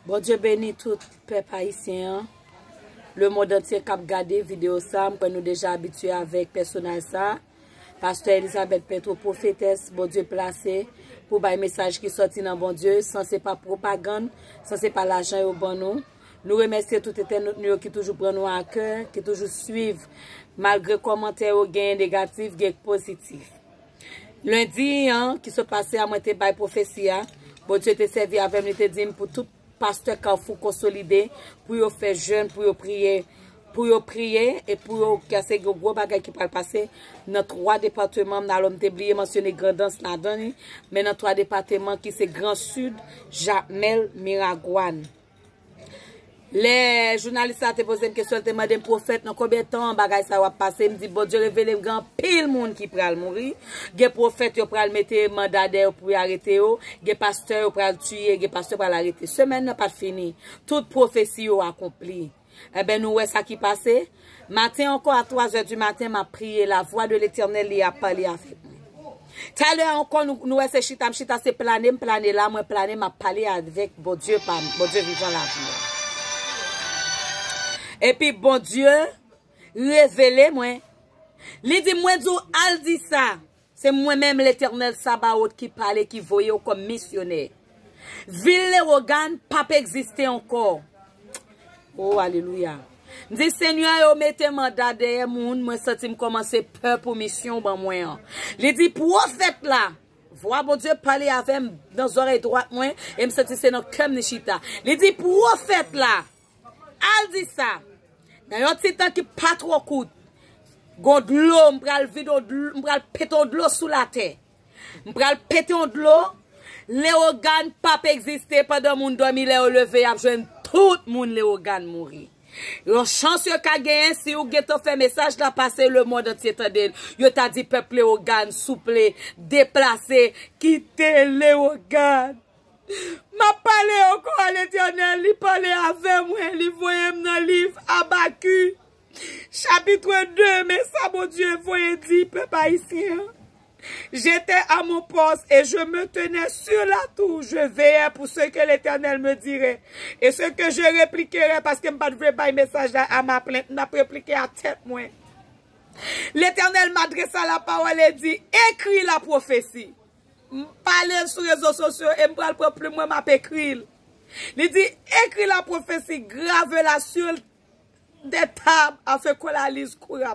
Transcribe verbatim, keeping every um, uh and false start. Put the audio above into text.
Bondye beni tout pèp ayisyen an. Lemonn antye k ap gade videyo sa, m kwè nou deja abitye avèk pèsonaj sa. Pastè Elizabeth Petro, pwofetès Bondye plase pou bay mesaj ki sòti nan Bondye, san se pa pwopagann, san se pa lajan yo ban nou. Nou remèsye tout entènot nou yo ki toujou pran nou a kè, ki toujou swiv, malgre kòmantè yo gen negatif, gen pozitif. Lendi an ki sot pase a, mwen te bay pwofesi a. Bondye te sèvi avè m, li te di m pou tout pastè Kafou konsolide, pou yo fè jèn, pou yo priye, pou yo priye, e pou yo kase yon gwo bagay ki pral pase nan twa depatman. M alò, m te bliye mansyone Grandans ladan li, men nan twa depatman ki se Gran Sid, Jakmèl, Miragwàn. Lè jounalis la te poze m kesyon, li te mande m, pwofèt, nan konbyen tan bagay sa yo ap pase? M di, Bondye revele m gen anpil moun ki pral mouri. Gen pwofèt yo pral mete manda dèyè yo pou yo arete yo. Gen pastè yo pral tiye, gen pastè pral arete. Semèn nan pa t fini. Tout pwofesi yo akonpli. Enben, nou wè sa ki pase. Maten ankò, a twa zè di maten, m ap priye. La vwa de Letènèl, li ap pale avèk mwen. Talè ankò, nou, nou wè se chita, m chita, se plane, m plane la, mwen plane, m ap pale avèk Bondye pa m, Bondye vivan lavi a. Epi Bondye revele mwen. Li di, mwen di w, al di sa. Se mwen menm, Letènèl Sabawot, ki pale, ki voye w kòm misyonè. Vil Lewogàn p ap egziste ankò. O, alelouya. M di, Senyè, yo mete manda dèyè moun, mwen santi m kòmanse pè pou misyon w ban mwen an. Li di, pwofèt la, vwa Bondye pale avè m nan zòrèy dwat mwen, e m santi se nan kè m li chita. Li di, pwofèt la, al di sa, nan yon ti tan ki pa twò kout, gon dlo, m pral vide yon dlo, m pral pete yon dlo sou latè. M pral pete yon dlo. Lewogàn p ap egziste pandan moun dòmi, lè yo leve, y ap jwenn tout moun Lewogàn mouri. Yon chans yo ka genyen, si ou gentan fè mesaj la pase, lemonn antye tande l. Yo ta di pèp Lewogàn, souple, deplase, kite Lewogàn. M ap pale ankò, Letènèl, li pale avè mwen, li voye m nan liv Abakik. Chapitre deux, men sa Bondye voye di pèp ayisyen an. J'étais à mon poste et je me tenais sur la tour. Je veillais pour ce que l'Éternel me dirait et ce que je répliquerais, paske m pa t vle bay mesaj la a ma plainte, m t ap replike a tèt mwen. L'Éternel m'adressa la parole et dit, écris la prophétie. M pale l sou rezo sosyo e m pral pran plim mwen, m ap ekri l. Li di, écris la prophétie, grave-la sur des tables afin qu'on la lise couramment.